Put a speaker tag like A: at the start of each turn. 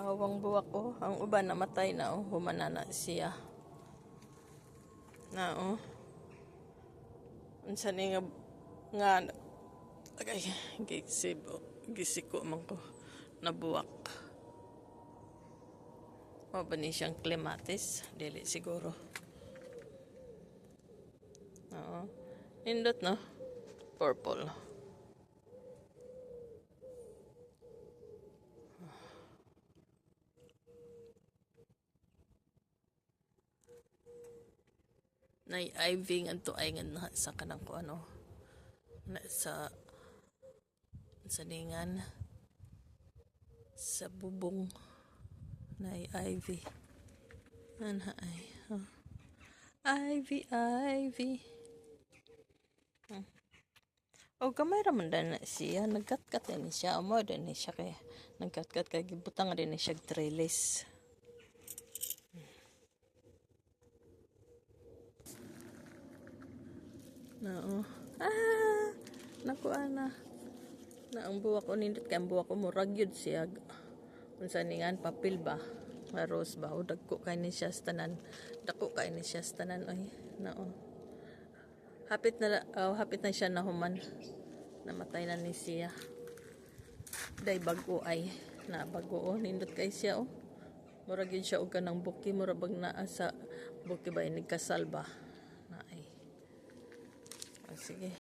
A: Bawang buwak oh. Ang uban namatay na oh. Human na na siya. Na oh. Unsa ni nga nga agay, gisibo gisiko man ko nabuwak. Mao ba ni siyang clematis? Dili siguro. Oo. Nindot, no? Purple. Nay ivy nga ay nga na sa kanang ko ano na sa ningan sa bubong, nay ivy ana ay, oh. Ivy, ivy. O gamay ra man na siya, nagkatkat ni siya amo din ni siya kay nagkatkat kay gibutang din ni siya trellis. Na oh. Ah, naku ana. Na ang buwak ko, nindot kay ang buwak ko, murag yun siya. Unsa ni ngan papel ba? Nga rose ba? O dagko kay ni siya sa tanan. Dako kay ni siya sa tanan oy. Na oh. Hapit na, oh, hapit na siya na human. Namatay na ni siya. Day bago ay na bago oh, nindot kay siya oh. Murag yun siya og kanang buki, murag bag naa sa buki ba, inig kasal ba. Na ay. Oh, sige.